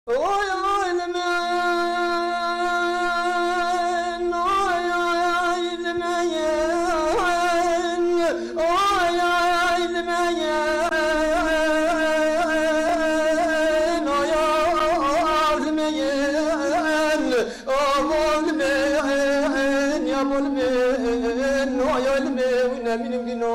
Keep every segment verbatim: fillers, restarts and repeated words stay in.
Oy, oy, li min, oy, oy, li min, oy, oy, li min, oy, oy, li min. Ava li min, ya bo li min, no ya li min, ne minim gino.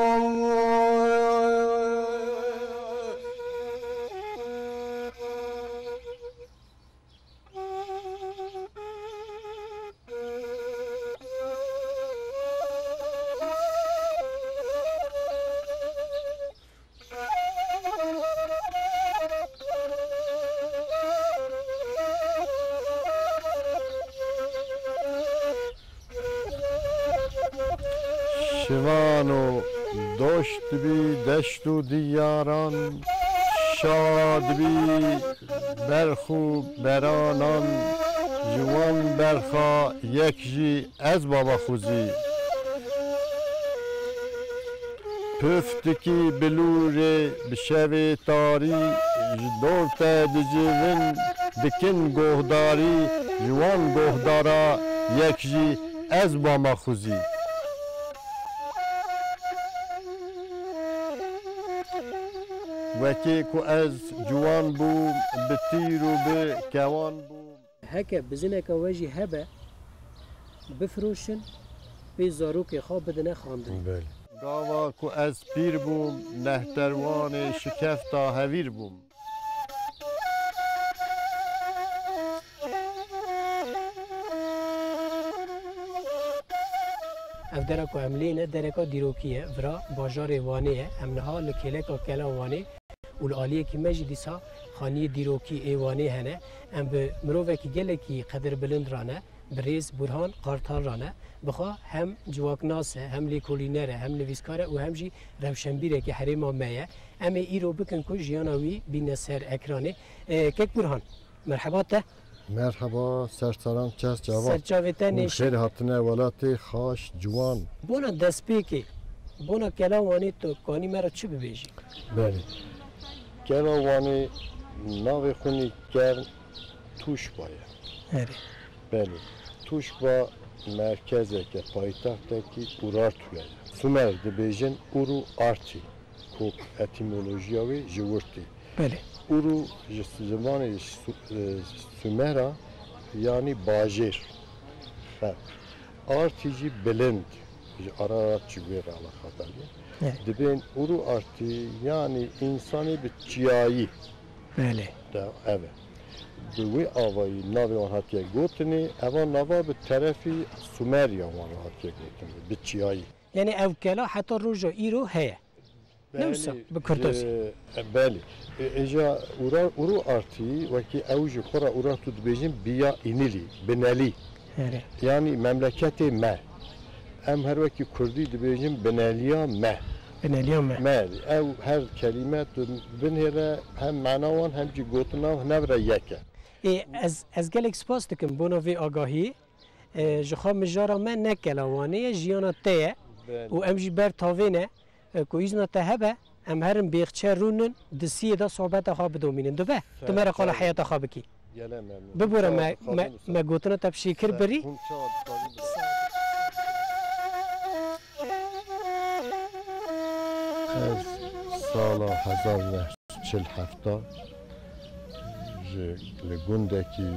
Şivan û doşt bî deşt û diyaran, şa dibî berx û beranan, ji wan berxa yek jî ez bama xwe zî. Pif dikî bilûrê bi şevê tarî, ji dor te dicivin, dikin gohdarî, ji wan gohdara yek jî ez bama xwe zî. Wekî ku ez ciwan bûm, bi tîr û bi kewan bûm. Heke bizineka we jî hebe, bifiroşin, pê zarokê xwe bidine xandinê. Belê. Gava ku ez pîr bûm, nehterwanê şikefta hevîr bûm. Ev dera ku em lê ne, dereka dîrokî ye, vira bajarê Wanê ye. Em niha li kêleka Kela Wanê û li aliyekî me jî dîsa xaniyê dîrokî ê Wanê hene. Em bi mirovekî gelekî qedirbilind re ne, bi rêz Burhan Kartal re ne. Bi xwe hem civaknas e, hem lêkolîner e, hem nivîskar e û hem jî rewşenbîrekî herêma me ye. Em ê îro bikin ku jiyana wî bîne ser ekranê. E, Kek Burhan, merheba te. Merheba, ser çavan, çes çavan. Ser çavê te û nêşe. Xêr hatine welatê xaş, ciwan. Bona destpêkê, bona Kela Wanê tu kanî me re çi bibêjî? Belê. Kela Wanê navê xwînî kevn Tuşba ye. Erê. Belê. Tuşba merkezeke, paytextekî Urartuya ye. Sumer dibêjin Uru Arti. Ku etîmolojiya wê ji wir tê. Belê. Uru ji zimanê Su-, e, Sumera, yanî bajêr, xelk. Artî jî bilind, ji Ararat jî wê re eleqedar e. Evet. Dibên Uru Artî, yanî însanê bi çiyayî. Belê. De, ev e. Bi wê avayî navê wan hatiye gotinê, eva nava bi terefî Sumeriya wan re hatiye gotinê, bi çiyayî. Yanî ev kela heta roja îro heye. Ne wisa, belê, bi kurtosî. E, belê. E, êja Ura-, Uru Artî, wekî ew ji xwe re Urartu dibêjin, biya Înilî, binelî. Erê. Yanî memleketê me. Em her wekî kurdî dibêjin bineliya me. Bineliya me. Me. Ew her kelîme tu binêre hem mana wan hem jî gotina hinev re yek e. Ê, ez, ez gelek spas dikim bona vê agahiyê. E, ji xwe mijara me ne Kela Wanê ye, jiyana te ye. Belê. Û em jî ber tavê ne. E, ku îzna te hebe, em herin bêxçe rûnin, di siyê de sohbeta xwe bidomînin. Dibe? Tu me re qala heyata xwe bikî. Gelek memnûn. Bibûre me, me, me gotina te bi şêkir birî. Hûn çawa dixwazin? Ez sala hezar neh sed çil hefta ji, li gundekî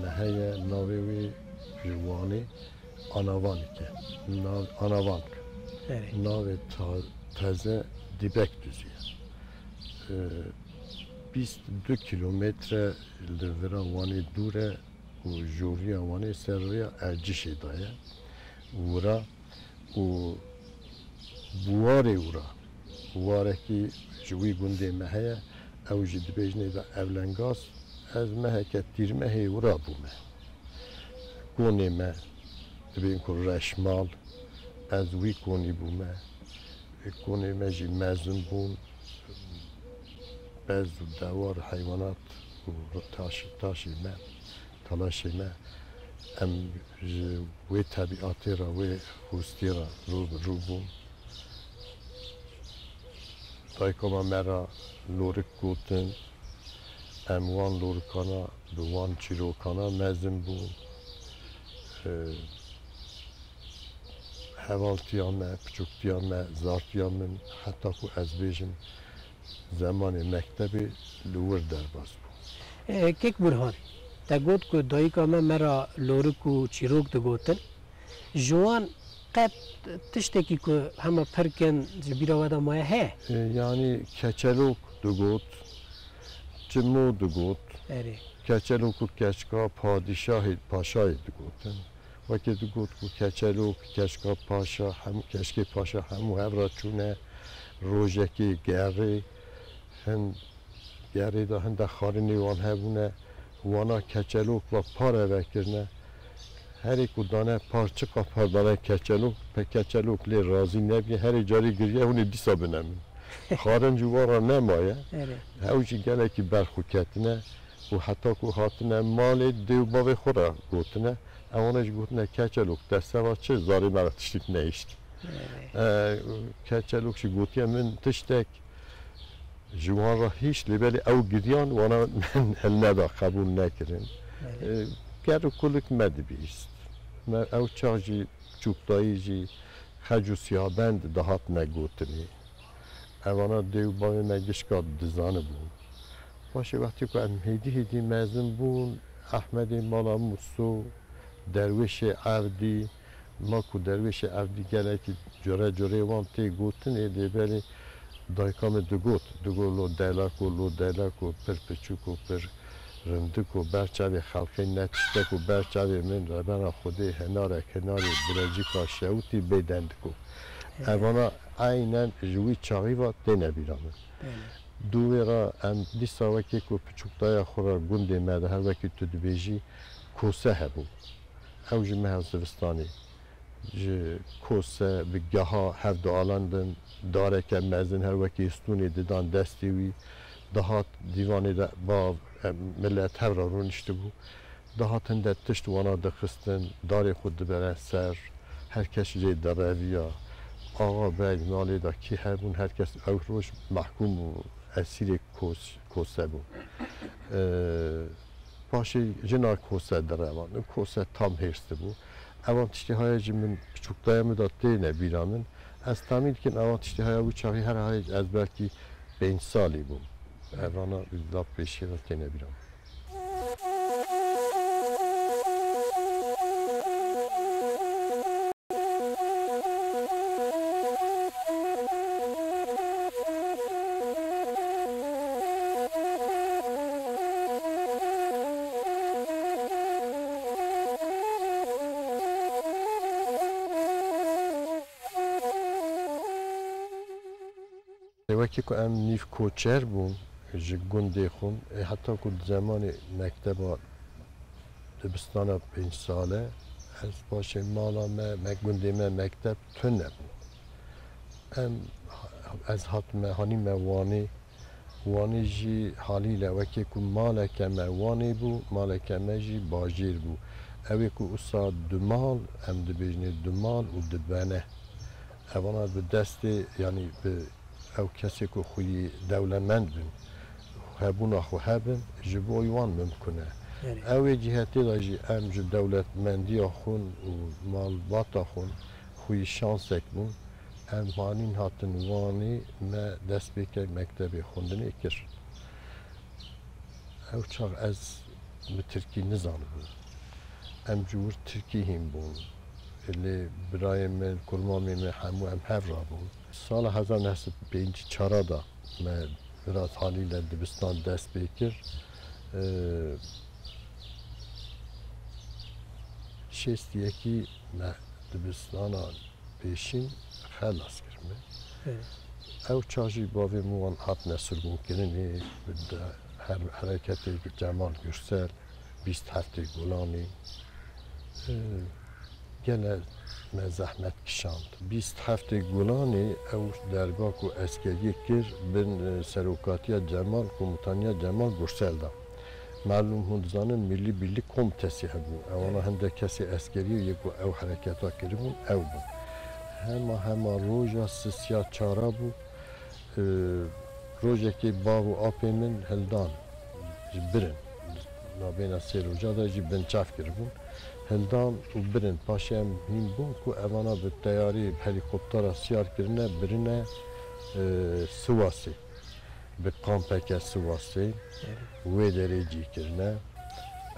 me heye, navê wê ji Wanê Anavanîk e. Nav-, Anavank. Erê. Navê ta-, teze Dîbek Duzî ye. Ee, bîst du kilometre li vira Wanê dûr e û joriya Wanê ser rêya Ercişê de ye. Wira û buwarê wira, buwarekî ji wî gundê me heye, ew jî dibêjinê de Ewlengaz, ez meheke tîrmehê wira bûme. Konê me, dibên ku Reşmal, ez wî konî bûme. Konê me jî mezin bûn. Bez û dewar, heywanat û taşî, taşê me, talaşê me, em ji wê tebîatê re, wê hostê re rû bi rû bûn. Dayika me me re lorik gotin. Em wan lorikana, bi wan çîrokana mezin bûn. E, hevaltiya me, piçûktiya me, zartiya min, heta ku ez bêjim, zemanê mektebê li wir derbas bû. E, Kek Burhan, te got ku dayika me me ra lorik û çîrok digotin. Ji wan qet tiştekî ku hema pir kin ji bîra we de maye heye? E, yanî keçelok digot, çimo digot. Erê. Keçelok û keçika padîşahê, paşayê digotin. Wekî digot ku keçelok, keçika paşa, hemû, keçikê paşa hemû hev ra çûne rojekê gerê. Hin gerê de hinde xarinê wan hebûne, wana keçelok ve pare vekirine. Herê ku dane par, çiqa par dane keçelok, pe keçelok lê razî nebî, herê carî giriye, hûn ê dîsa binemin. Xarin ji wan re nemaye. Erê. Ew jî gelekî berxwe ketine û heta ku hatine malê dê û bavê xwe re gotine. Ewana jî gotine, keçelok, te seva çi zarê me re tiştî nehişt. Erê. E, keçelok jî gotiye min tiştek, ji wan re hişt, lê belê ew giriyan wana hil neda, qebûl nekirin. Erê. E, ker û kulik me dibîst. Me ew çax jî çûktayî jî xec û siyabend dihatine gotinê. Evana dê û bavê me gişka dizanibûn. Paşê wextê ku em hêdî hêdî mezin bûn, Ehmedê Mala Mûso, Derwêşê Evdî, ma ku Derwêşê Evdî gelekî cure curê wan tê gotinê, lê belê dayika min digot, digot lo delako, lo delako, pir piçûk û pir rindik û ber çavê xelkê ne tiştek û ber çavê min, Rebena Xwedê hinarek hinarê bilecika şewitî bê dendik û. Erê. Evana eynen ji wî çaxî ve têne bîra min. Belê. Dû wê re em dîsa wekî ku piçûktaya xwe re gundê me de her wekî tu dibêjî kose hebû. Ew jî meha zivistanê. Ji kose bi geha hev dialandin, dareke mezin her wekî stûnê didan destê wî, dihat dîvanê de bav, em, milet hev re rûniştibû. Dihat hinde tişt wana dixistin, darê xwe dibere ser, her kes jê direviya. Axa beg malê de kî hebûn, her kes ew roj mehkûm û esîrê kos-, kose bû. Ee, Paşê jina kose direvan. Kose tam hêrs dibû. Evan tiştê haya ji min piçûktaya min de têne bîra min. Ez tahmîn dikim evan tiştê haya wî çaxî her haya ez belkî pênc salî bûm. Evana la pêşiya têne bîra min. Wekî ku em nîv koçer bûn ji gundê xwe, ê heta ku di zemanê mekteba dibistana pênc sale, ez paşê mala me, me gundê me mekteb tune bû. Em, ez hatime, hanîme Wanê. Wanê jî halîle wekî ku maleke me Wanê bû, maleke me jî bajêr bû. Ew ê ku usa dumal, em dibêjinê dumal û dibene. Evana bi destê, yanî bi ew kesê ku xweyî dewlemend bin, hebûna xwe hebin, ji bo wan mimkun e. Erê. Ew ê cîhetê de jî em ji dewletmendiya xwe û malbata xwe xweyî şansek bûn. Em hanîn hatin Wanê, me dest pê kir mektebê xwendinê kir. Ew çax ez bi tirkî nizanibûm. Em ji wir tirkî hîn bûn. Lê birayê min, kurmamê min hemû em hev rabûn. Sala hezar neh sed pêncî çar de me biraz halîle dibistan dest pê kir. Ee, şêst yekî me dibistana pêşîn xelas kirine. Ew çax jî bavê min wan hatine sirgûnkirinê, bi de-, her hereketê Cemal Gürsel, bîst heftê Gulanê, e, gele me zehmet kişand. Bîst heftê Gulanê ew derga ku eskeriyê kir bin, e, serokatiya Cemal, komutaniya Cemal Gürsel de. Melûm hûn dizanin Millî Birlik Komitesi hebû. Ewana hindek kesê eskerî yê ku ew hereketa kiribûn, ew bûn. Hema hema roja sisiya çara bû. Ee, rojekê bav û apê min hildan. birin. Nabêna sê roja de jî binçav kiribûn. Hildan û birin. Paşê em hîn bûn ku evana bi teyarî, bi helîkoptera siyar kirine, birine, e, Sivasê. Bi kampeke Sivasê wê derê cî kirine.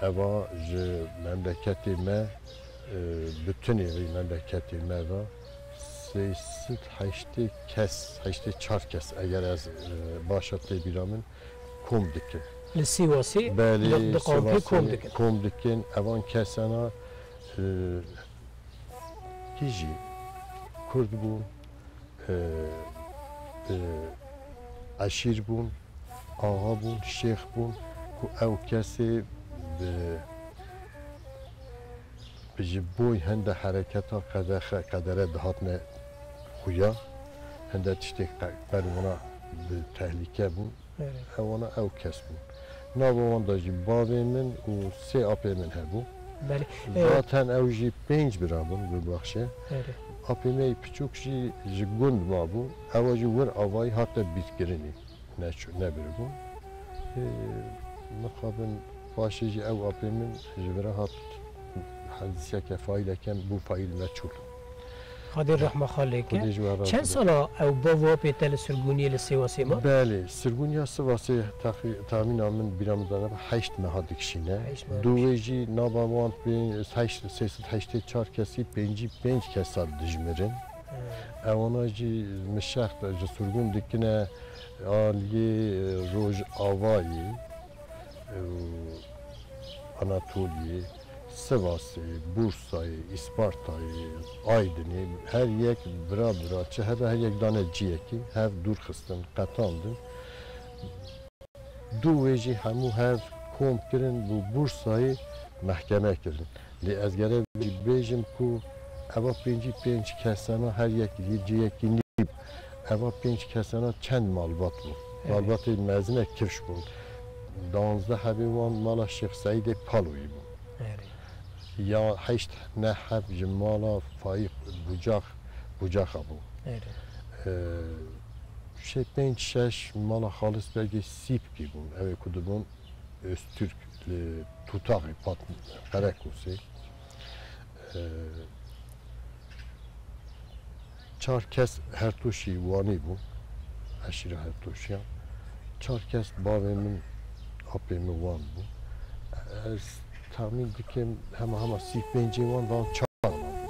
Eva ji memleketê me, e, bi tunê vî memleketê me ve sê sed heştê kes, heştê çar kes, eger ez, e, başa tê bîra min, kom dikin. Li Sîwasê Belê, li, di kampê Sivasê kom dikin. Kom dikin. Evan kesena, e, hî jî Kurd bûn, e, e, eşîr bûn, axa bûn, şêx bûn ku ew kesê bi, bi ji boy hinde hereketa qedexe, qedere dihatine xuya, hinde tiştê qe-, qer wana bi tehlîke bûn. Erê. Ewana ew kes bûn. Nava wan de jî bavê min û sê apê min hebû. Belê. E, Zaten ew jî pênc bira bûn, bi baxşe. Erê. Apê me yî piçûk jî ji gund mabû. Ewa jî wir avayî hate bîrkirinî. Neçû, nebiribûn. E, mixabin paşê jî ew apê min ji vira hat hedîseke faîleke bû faîl meçhûl. Xwedê rehma xalê ke. Xwedê ji we razî be. Çend sala ew bav û apê te li sirgûniyê li Sêwasê ma? Belê, sirgûniya Sivasê taxî-, tahmîna min bîra min de nebe heşt meha dikişîne. Heşt meha dikişîne. Dû wê jî naba wan pê-, heşt, sê sed heştê çar kesî pêncî pênc kesa dijmirin. He. Ewana jî mişext ji sirgûn dikine aliyê Rojavayê. Anatoliyê, Sivasê, Bursayê, Îspartayê, Aydinê, her yek bira bira çi hebe her yek dane ciyekî, hev dûr xistin, qetandin. Dû wê jî hemû hev kom kirin, bû Bursayê mehkeme kirin. Lê ez gerek jî bêjim ku eva pêncî pênc kesena her yek li ciyekî nî Eva pênc kesena çend malbat bû. Evet. Malbatê mezine kifş bûn. Danzdeh hebê wan mala Şêx Seîdê Paloyî bû. Evet. Ya heşt neh heb ji mala Faîq Bucax, Bucaxa bû. Evet. Ee, şey pênc şeş mala Xalis Begê Sîpkî bûn. Ew ê ku dibûn Öztürk li Tutaxê Pat Qerekosê. Ee, çar kes Hertoşî Wanî bû, eşîra Hertoşiyan. Çar kes bavê min, apê min wan bû. Ez tahmîn dikim hema hema sî pêncê wan van çar wan bû.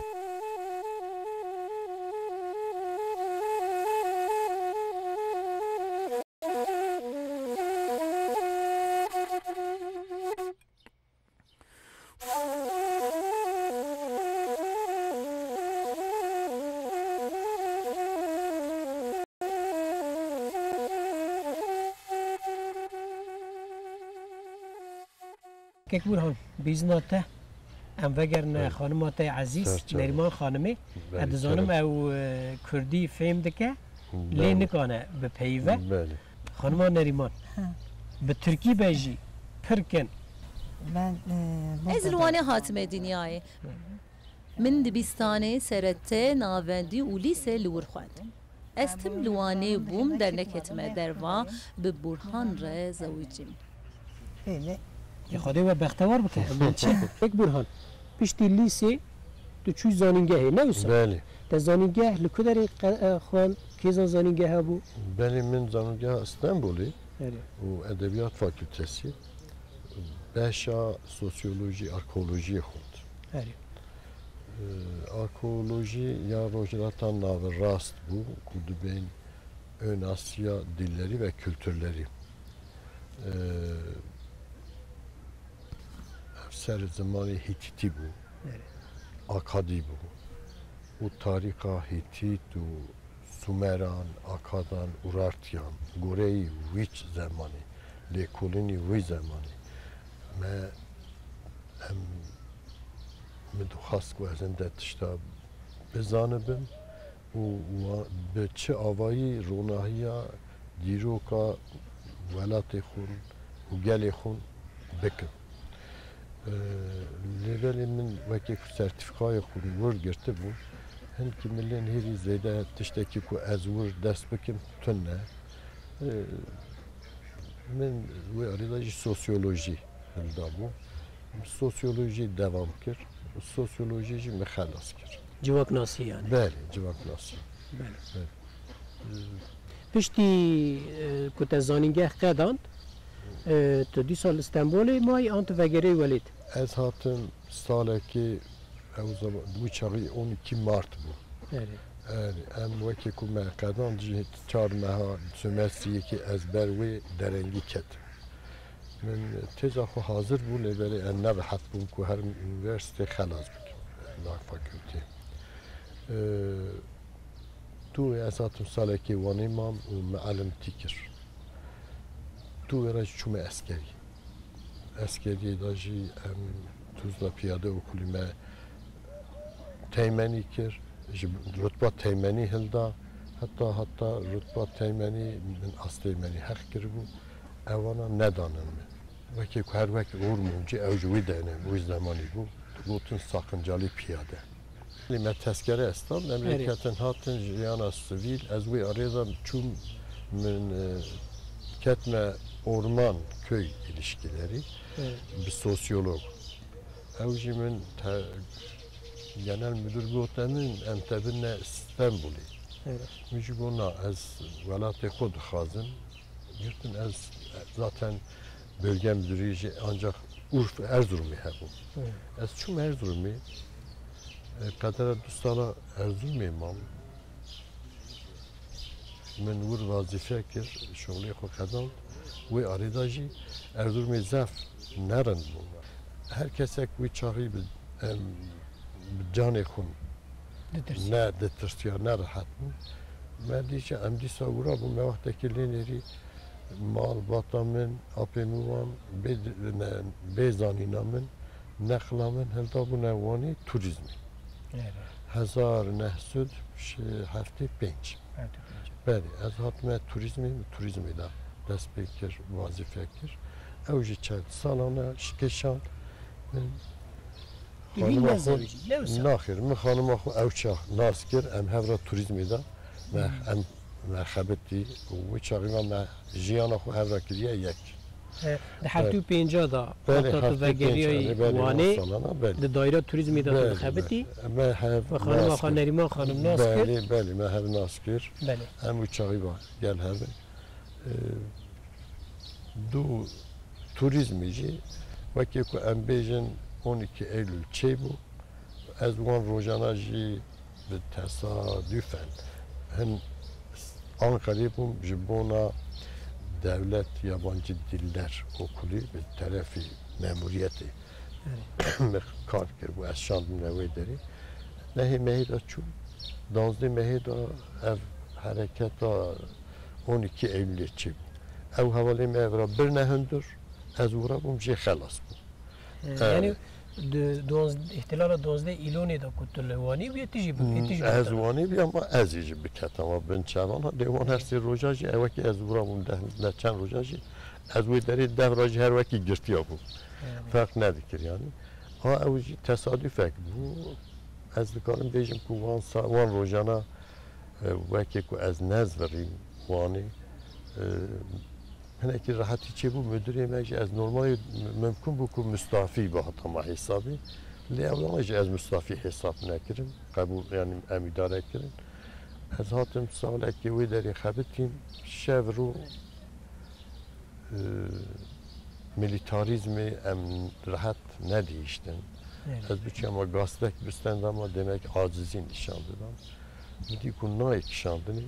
Kek Burhan, bîzna te, em vegerine Belê. Xanima te ezîz, Serçe. Neriman Xanimê. Belê, Ez dizanim kerem. ew, e, kurdî fêm dike, lê Belê. nikane bipeyive. Belê. Xanima Neriman, Ha. bi tirkî be jî pir kin. Ben, e, Ez li Wanê hatime dinyayê. Min dibistanê, serete, navendî û lîse li wir xwend. Ez tim li Wanê bûm, derneketime derva, bi Burhan re zewicîm. Ê, Xwedê we bextewar bike. Min çi? Kek Burhan, piştî lîsê tu çûyî zanîngehê, ne wisa? Belê. Te zanîngeh li ku derê qe-, e, xwend? Kê zan zanîngeh hebû? Belê, min zanîngeha Stenbolê Erê. û Edebiyat Fakültesi, beşa sosyolojî, arkeolojiyê xwend. Erê. Ee, arkeolojî ya Rojhilata Naverast bû ku dibên Ön Asya dilleri ve kültürleri. Ee, ev ser zimanê Hîtîtî bû, Evet. Akadî bû û tarîxa Hîtît û Sumeran, Akadan, Urartiyan, goreyî wî zemanî, lêkolînî wî zemanî. Me, em, min dixwest ku ez hinde tişta bizanibim û wa-, bi çi avayî ronahiya dîroka welatê xwe û gelê xwe bikim. Ee, lê belê min wekî ku sertîfîkayê xwe wir girtibû, hinkî min lê nihêrî zêde tiştekî ku ez wir dest bikim tune. Ee, Min wê arê de jî sosyolojî hilda bû. Sosyolojî devam kir. Sosyolojî jî min xelas kir. Civaknasî yani. Belê, civaknasî. Belê. Belê. Piştî, e, ku te zanîngeh qedand, e, tu dîsa li Stenbolê mayî an tu vegeriyê welêt? Ez hatim salekê, ew zaman, wî çaxî on iki Mart bû. Erê. Erê, em wekî ku me qedand jî çar meha semestr yekê ez ber wê derengî ketim. Min têza xwe hazir bû, lê belê em nerehet bûn ku herim unîversîtê xelas bikim, na fakultê. Ee, Tu ez hatim salekê Wanê mam û me elimtî kir. Tu wê re jî çûme eskerî. Eskeriyê de jî em tuzla piyade okulî me teğmenî kir. Ji rutba teğmenî hilda. Heta, heta rutba teğmenî min asteğmenî heq kiribû. Ewana nedanin min. Wekî ku her wek Uğur Mumcu ew ji wî dene, wî zemanî bû. Gotin saqincalî piyade. Lê me tezkere estan, em lê Erê. ketin hatin jiyana sivîl, ez wê arê de çûm, min, e, ketme orman köy ilişkileri, Evet. bi sosyolog. Ew jî min te-, genel müdür gote min, em te bine Stenbolê. Evet. Min jî got, na, ez welatê xwe dixwazim. Gotin, ez zaten bölge müdürü jî ancak Urf, Erzurumê hebû. Hı. Ez çûm Erzurumê, e, qedera du sala Erzurumê mam. Min wir wazîfe kir, şoxlê xwe qedand. Wê arê de jî Erzurumê zaf nerind bû. Her kesek wî çaxî bi, em, bi canê xwe Ditirsiya. ne ditirsiya, ne rehet bû. Me dî jî em dîsa wira bû, me wextekî lê nêrî mal bata min, apê min wan, bê, ne, bê zanîna min, neqla min hildabûne Wanê turîzmê. Evet. Hezar neh sed heftê pênc. Heftê pênc. Belê, ez hatime turîzmê, min turîzmê de dest pê kir, wazîfe kir. Ew jî çend salane şikeşan min Tu hîn xanima xwe nezewicî, lewsa? Naxêr, min xanima xwe ew çax nas kir, em hev re turîzmê de me, Hmm. em me xebitî û wî çaxî me, me jiyana xwe hev re kiriye yek. He, di heftê û pênca da Belê, wexta tu heftê pênc vegeriyayî anê, belê, Wanê, wan salana, belê. Di daîra turîzmê de tu Belê, dixebitî? belê. Me hev Ve xanima nas xwe kir. Nerîman xanim nas kir? Belê, belê, me hev nas kir. Belê. Em wî çaxî va gel hev. E, du turîzmê jî wekî ku em bêjin on iki Eylül çêbû. Ez wan rojana jî bi tesadüfen hin Ankarê bûm ji bona Devlet Yabancı Diller Okulu bi terefî memuriyetê Evet. min kar kir bû, ez şandimne wê derê. Nehê mehê de çûm, danzdê mehê de ev hereketa on iki Eylülê çêbû. Ew hevalê me ev ra birine hundir, ez wira bûm jê xelas bûm. Ee, Evet. yani di, donz-, ihtilala donzdeh Îlonê de ku tu li Wanî bûye, tu jî bi, Hmm, tu jî ez biketana. Wanî bûya, ama ez ê jî biketama bin çavana. Lê wan her sê roja jî, ew wekî ez wira bûm deh, deh çend roja jî, ez wê derê deh ra jî her wekî girtiya bûm. Evet. Ferq nedikir yani. Ha ew jî tesadüfek bû. Ez dikarim bêjim ku wan sa-, wan rojana, e, wekî ku ez nezvirîm Wanê, e, hinekî rehetî çêbû, müdürê me jî ez normalî mimkun bû ku mustafî bihata me hesabê. Lê ewlana jî ez mustafî hesab nekirim. Qebûl, yani em îdare kirin. Ez hatim salekê wê derê xebitîm. Şev rû, e, milîtarîzmê em rehet nedihiştin. Evet. Ez biçûya me gazetek bi stenda me, demek acizî nîşan didan. Min dî ku nayê kişandinê,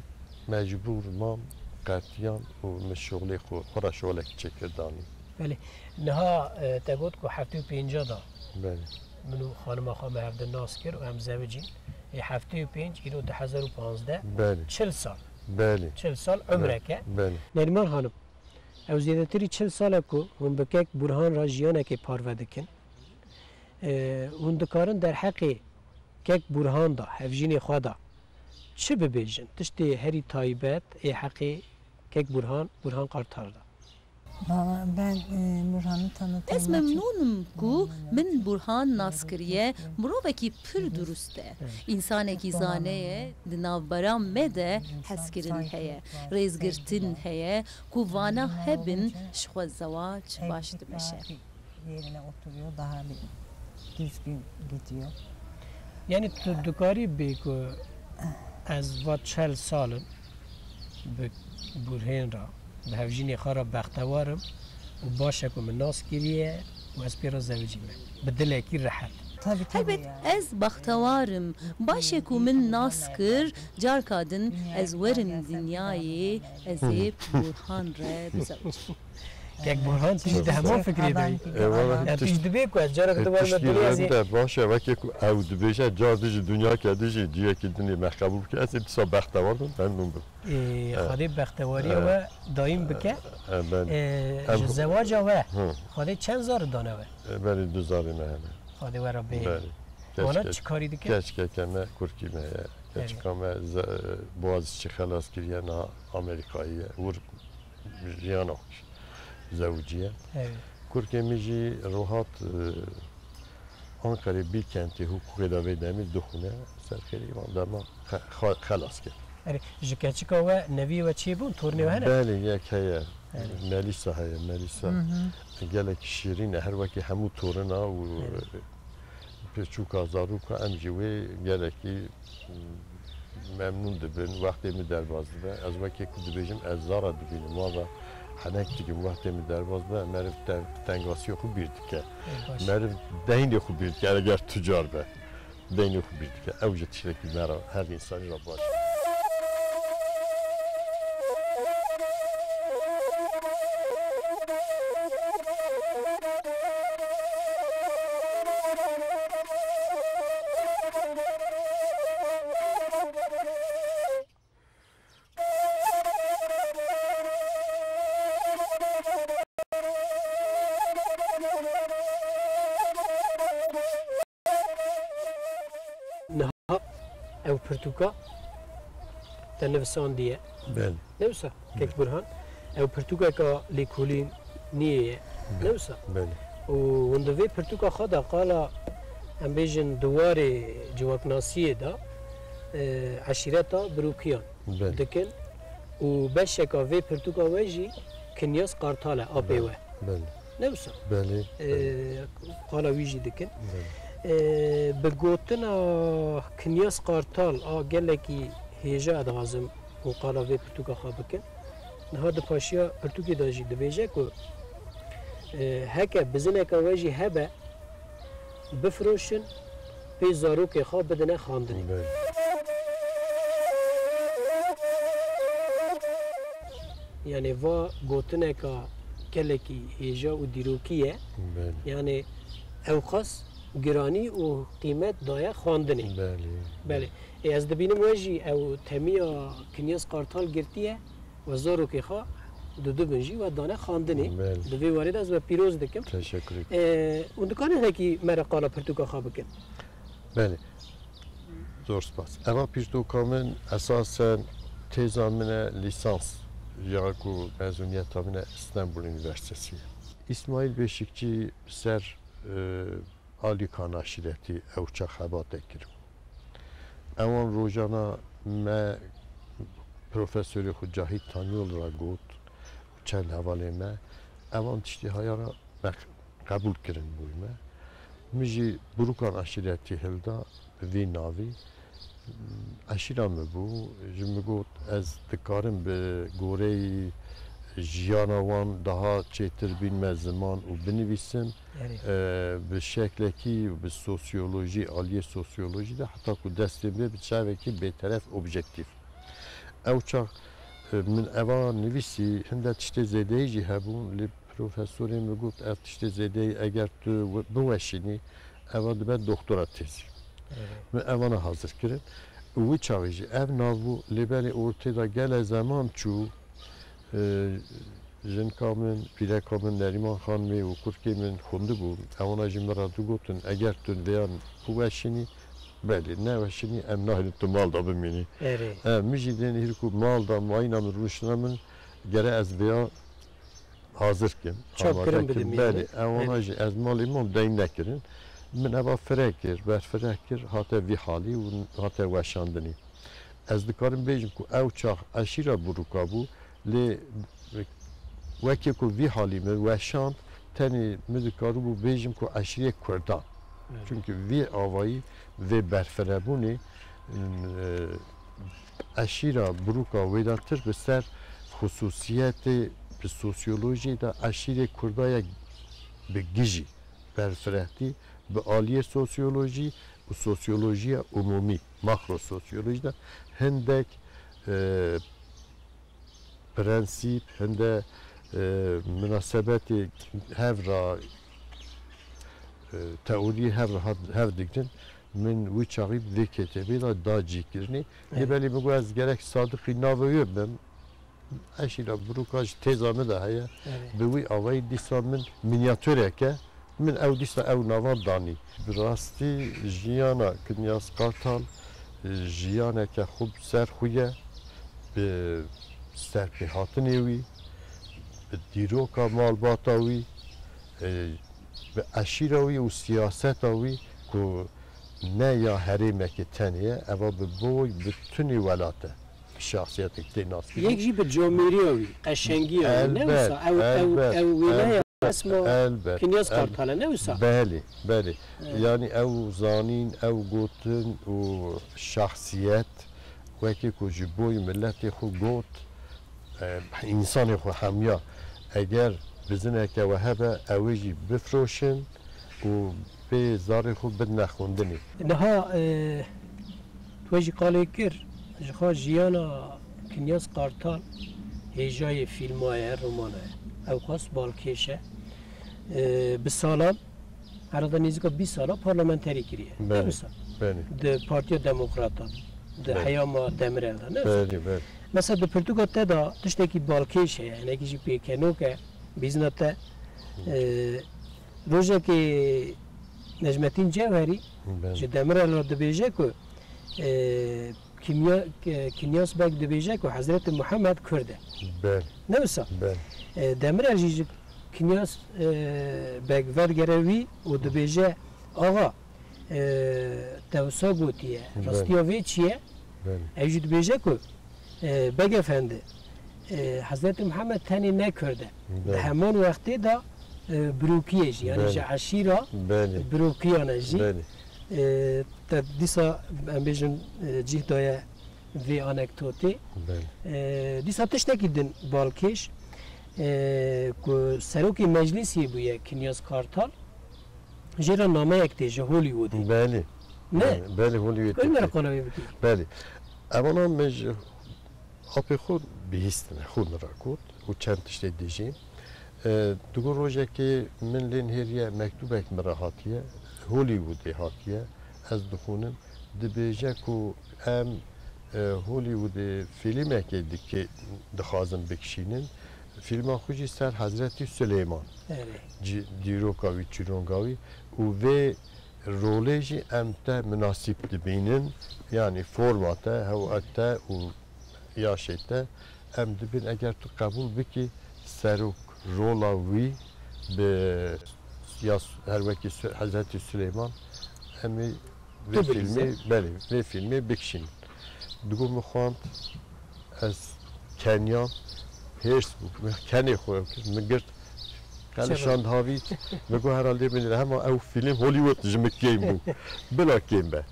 mecbûr mam, qetiyan û min şoxlê xwe, xwe re şoxlek çêkir danî. Belê. Niha, e, te got ku heftê û pênca da Belê. min û xanima xwe me hevdin nas kir û em zewicîn. Ê heftê û pênc, îro du hezar û panzdeh, Belê. çil sal. Belê. Çil sal Belê. umreke. Belê. Nerîman Xanim, ew zêdetirî çil sal e ku hûn bi kek Burhan re jiyanekê parve dikin. E, hûn dikarin derheqê kek Burhan de, hevjînê xwe de çi bibêjin? Tiştê herî taybet ê heqê kek Burhan, Burhan Kartal de. Valla ben e, Burhan'ı tanıtmak Ez memnûn im ku min Burhan nas kiriye, mirovekî pir durust e, însanekî zane ye, di navbera me de hezkirin heye, rêzgirtin heye, ku vana hebin ji xwe zewac baş dimeşe. Yerine oturuyor, daha bir düzgün gidiyor. Yani tu dikarî bê ku ez va çel sal im bi Burhên re, bi hevjînê xwe re bextewar im û baş e ku min nas kiriye û ez pê re zewicîme. Bi dilekî rehet. Tabii, tabii Elbet yani. ez bextewar im. Baş e ku min nas kir, carka din ez werim dinyayê, ez ê Burhan re bizewicim. Kek Burhan, tu jî di heman fikrê de yî. Eyvallah. Yani tu jî dibê ku ez careke tu werime dilê ez ê. Tiştî rend e, baş e, wekî ku ew dibêje, car dijî dinya ke dijî ciyekî din ê me qebûl bike, ez ê dîsa bextewar bim, memnûn bim. Ê, Xwedê bextewariya we dayîm bike. E, belê. Ê, ji zewaca we, Xwedê çend zarî dane we? E, belê du zarî me hene. Xwedê we re bê. Belê. Wana çi karî dike? Keçkeke me, kurkî me ye. Keçika me ze-, Boğaziçi xelas kiriye, niha Amerîkayî ye. Wir jiyana xwe zewiciye. Evet. Kurkê min jî rohat, e, Ankarê Bilkentê hukukê de vê demê dixwîne. Ser xêrê wan dema xe-, xa-, xelas kir. Erê, ji keçika we neviyê we çêbûn, tornê we hene? Belê, yek heye. Erê. Melîsa heye, Melîsa. Hı hı. Gelekî şîrîn e, her wekî hemû torina û Erê. Pirçûka zaroka em jî wê gelekî memnûn dibin. Wextê min derbas dibe, ez wekî ku dibêjim, ez zara dibînim. Wan ve henek dikim, wextê min derbas dibe, meriv te-, tengasiya xwe bîr dike. Ê, baş. Meriv deynê xwe bîr dike, eger tucar be. Deynê xwe bîr dike. Ew jî tiştekî me re, her însanî re baş e. Niha ew pirtûka te nivisandiye. Belê. Ne wisa? Kek Belê. Burhan, ew pirtûkeka lêkolîniyê ye. Belê. Ne wisa? Belê. Û hûn di vê pirtûka xwe de qala, em bêjin, di warê civaknasiyê de, e, eşîreta Birokiyan Belê. dikin û beşeka vê pirtûka we jî Kinyas Qartal e, apê Belê. we. Belê. Ne wisa? Belê. E, Belê. qala wî jî dikin. Belê. E, bi gotina Kinyas Qartal a gelekî hêja dixwazim û qala vê pirtûka xwe bikin. Niha di paşiya pirtûkê de jî dibêje ku, e, heke bizineka we jî hebe, bifiroşin, pê zarokê xwe bidine xwendinê. Belê. Yani va gotineka gelekî hêja û dîrokî ye. Belê. Yani ewqas giranî û qîmet daye xwendinê. Belê. Belê. Ê, ez dibînim we jî ew temiya Kinyas Qartal girtiye, we zarokê xwe didibin jî we dane xwendinê. Belê. Di vê warê de ez we pîroz dikim. Teşekkür ederim. Ê, hûn dikarin hinekî me re qala pirtûka xwe bikin? Belê. Zor spas. Eva pirtûka min esasen têza min e, lîsans ya ku mezûniyeta min e Stenbul Üniversitesi. Îsmaîl Beşikçî ser, e, Alîkan aşîretî ew çax xebatê kiribû. Ewan rojana me profesorê xwe Cahît Tanyol re got û çend hevalê me, ewan tiştê haya re me qebûl kirin bûyî me. Min jî Birûkan aşîretî hilda bi vî navî. Eşîra min bû, ji min got, ez dikarim bi goreyî jiyana wan daha çêtir bînime ziman û binivîsim. Erê. E, bi şeklekî, bi sosyolojî, aliyê sosyolojî de heta ku destê bê bi çavekî bêteref, objektîf. Ew çax, e, min eva nivîsî, hinde tiştê zêdeyî jî hebûn, lê profesorê min got, ev tiştê zêdeyî eger tu wi-, biweşînî, eva dibe doktora tezî. Evet. Min evana hazir kirin. Û wî çaxê jî ev nav bû, lê belê ortê de gele zeman çû, e, jinka min, pîreka min Nerîman Xanimê û kurkê min xwendibûn. Ewana jî min re digotin, eger tu vêyan biweşînî, belê, neweşînî, em nahêlin tu mal de bimînî. Erê. E, min jî dên hîr ku mal de mayîna min, rûniştina min, gere ez vêya hazir kim, çapkirin amade kim. Bidin, belê, ewana jî ez malê min deyn nekirin. Min eva fire kir, berfire kir, hate vî halî û hate weşandinê. Ez dikarim bêjim ku ew çax eşîra Burûka bû, lê wekî ku vî halî min weşand, tenê min dikaribû bêjim ku eşîrê Kurdan. Evet. Çunki vî avayî vê berfirebûnê, e, eşîra Burûka wêdatir bi ser xusûsiyetê bi sosyolojiyê de eşîrê Kurda ye bi gijî berfirehtî, bi aliyê sosyolojî û sosyolojiya umûmî, makrososyolojî de hindek, e, prensîp, hinde, e, minasebetê hev re, e, teoriyê hev re hat-, hev digirin. Min wî çaxî vê kitêbê de da cîkirinê. Lê Evet. belê min got ez gerek sadiqî navê wê bim. Eşîra Burûka ji têza min de heye. Evet. Bi wî avayî dîsa min mînyatûreke, min ew dîsa ew nava danî. Bi rastî jiyana Kinyas Kartal jiyaneke xwe bi ser xwe ye, bi serpêhatinê wî, bi dîroka malbata wî, e, bi eşîra wî û siyaseta wî ku ne ya herêmekê tenê ye, eva bi boy bi tunî welat e. Şahsiyetek tê naskirin. Yek jî bi camêriya wî, qeşengiya wî, ne Elbet, wisa? Ew, ew, elbet, ew wêneya elbet, resma elbet, Kinyas elbet. Kartal e, ne wisa? Belê, belê. Evet. Yanî ew zanîn, ew gotin û şahsiyet, wekî ku ji bo miletê xwe got, e, însanê xwe hemiya, eger bizineke we hebe, ew ê jî bifroşin û bê zarê xwe bidine xwendinê. Niha, e, tu jî qalê kir, ji xwe jiyana Kinyas Kartal hêjayê fîlma ye, romana ye. Ew xwest balkêş e. E, bi salan, herhalde nêzîka bîst sala parlamenterî kiriye. Belê, Ne wisa? Belê. Di Partiya Demokrata, di Belê. Heyama Demirel de, ne wisa? Belê, belê. Mesela di pirtûka te de tiştekî balkêş heye, hinekî jî pêkenok e, bîzna te, e, rojekê Necmetîn Cewherî Belê. Ji Demirel re dibêje ku, e, Kimya-, e, Kinyas Beg dibêje ku Hezretî Muhammed Kurd e. Belê. Ne wisa? Belê. E, Demirel jî ji Kinyas, e, Beg vedigere wî û dibêje, Axa, e, te wisa gotiye, Belê. Rastiya vê çi ye? Belê. Ew jî dibêje ku, e, Beg Efendi, e, Hezretî Muhammed tenê ne Kurd e. Di Belê. Heman wextê de, e, Birokî ye jî, yanî Belê. Ji eşîra Belê. Birokiyan e jî. Belê. E, te dîsa em bêjin, e, cih daye vê anekdotê. Belê. E, dîsa tiştekî din balkêş, e, ku serokê meclîsê bûye Kinyas Kartal, jê re nameyek tê ji Hollywoodê. Belê. Ne? Belê, belê, Hollywoodê Gel me re tê. Qala wê bikî. Belê. Evana min ji apê xwe bihîstine, xwe min re got û çend tiştê dijî. E, digo rojekê min lê nihêriye mektûbek min re hatiye, Hollywoodê hatiye, ez dixwînim, dibêje ku em, e, Hollywoodê fîlmekê dike-, dixwazin bikişînin. Fîlma xwe jî ser Hezretî Suleyman. Erê. Ci-, dîroka wî, çîronga wî û vê rolê jî em te minasîb dibînin, yanî forma te, hewa te û yaşê te, em dibin eger tu qebûl bikî serok rola wî bi ya s-, her wekî Su-, Hezretî Suleyman, em ê vê Tu bigî fîlmê, ser. Belê, vê fîlmê bikişînin. Digo min xwend, ez keniyam, hêrs bû, min kenê xwe ew kir, min girt, qelişand havît, min got herhalde min hema ew fîlm Hollywood ji min kêm bû. Bila kêm be.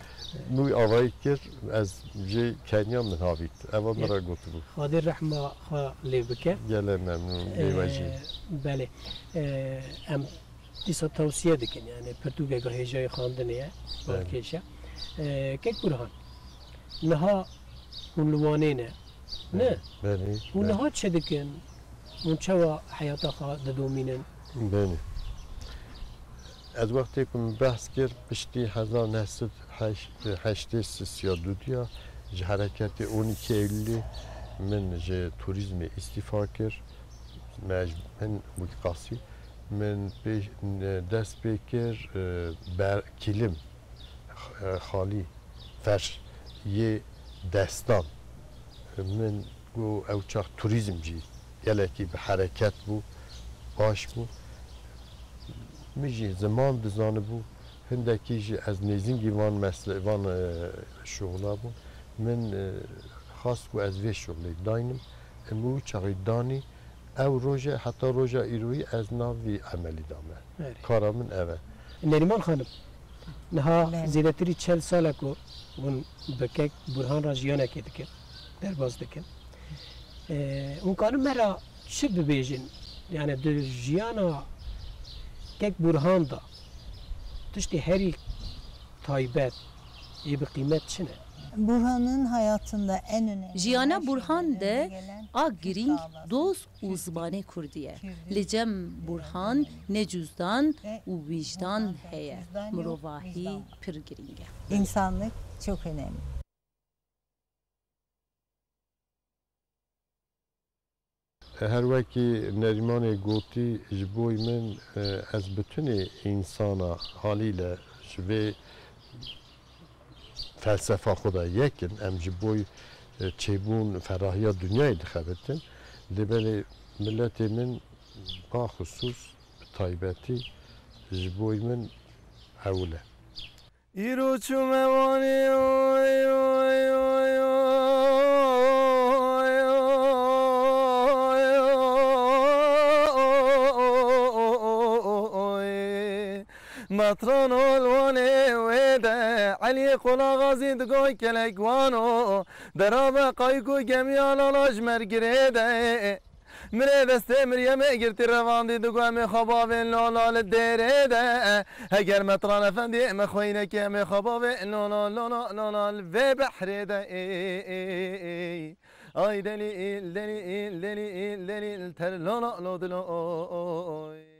Min wî avayî kir, ez jê keniyam min havît. Eva min re gotibû. Xwedê rehma xwe lê bike. Gelek memnûn, bêwejî. Ee, belê. Ee, em dîsa tewsiye dikin, yani pirtûkeke hêjayî xwendinê ye, Belê. Balkêş e. Ee, Kek Burhan, niha hûn li Wanê ne? Ne? Belê, Hûn belê. Niha çi dikin? Hûn çawa heyata xwe didomînin? Belê. Ez wextê ku min behs kir, piştî hezar neh sed heştê sisiya dudiya ji hereketê on iki Eylülê min ji turîzmê îstîfa kir. Me ji min wî qasî min pê, dest pê kir, e, ber-, kîlim, e, xalî, ferş yê destan. Min got ew çax turîzm jî gelekî bi hereket bû. Baş bû. Min jî ziman dizanibû. Hindekî jî ez nêzîngî van mesle-, van, e, şoxla bûm. Min, e, xwest ku ez vê şoxlê daynim. Min wî çaxî danî. Ew roje, heta roja îroyî ez nav vî emelî dame. Erê. Kara min ev e. Nerîman Xanim, niha Belê. zêdetirî çel sal e ku hûn bi kek Burhan re jiyanekê dikin, derbas dikin. Ee, hûn karin me re çi bibêjin? Yani di jiyana kek Burhan de tiştê herî taybet, ê bi qîmet çi ne? Burhan'ın hayatında en önemli Jiyana her Burhan şeyden de önce gelen a Kürt girîng davası, dost û Kürt zimanê kurdî ye. Li cem Burhan ne cûzdan û wîjdan heye, mirovahî pir girîng e. İnsanlık çok önemli. Her wekî Nerîmanê gotî, ji bo min, e, ez bi tunê însana halîle ji vê felsefa xwe de yek in. Em ji bo, e, çêbûn ferahiya dinyayê dixebitin. Lê belê miletê min baxusûs, bi taybetî ji bo min ewil e. Îro çûme Wanê, oy, oy, oy, oy, oy, oy, oy. Metran ol Wanê wê de, Eliyê Qolaxazî digoy kelek wano, derabe qayk û gemiya lala ji mergirê de. Mirê destê Miryemê girtî revandî, digo em ê xwe bavên lala li dêrê de. Heger Metran Efendî me xweyne ke em ê xwe bavên lala, lala, lala li vê behrê de. Ay delîl, delîl, delîl, delîl, ter lala, lo dilo, oy.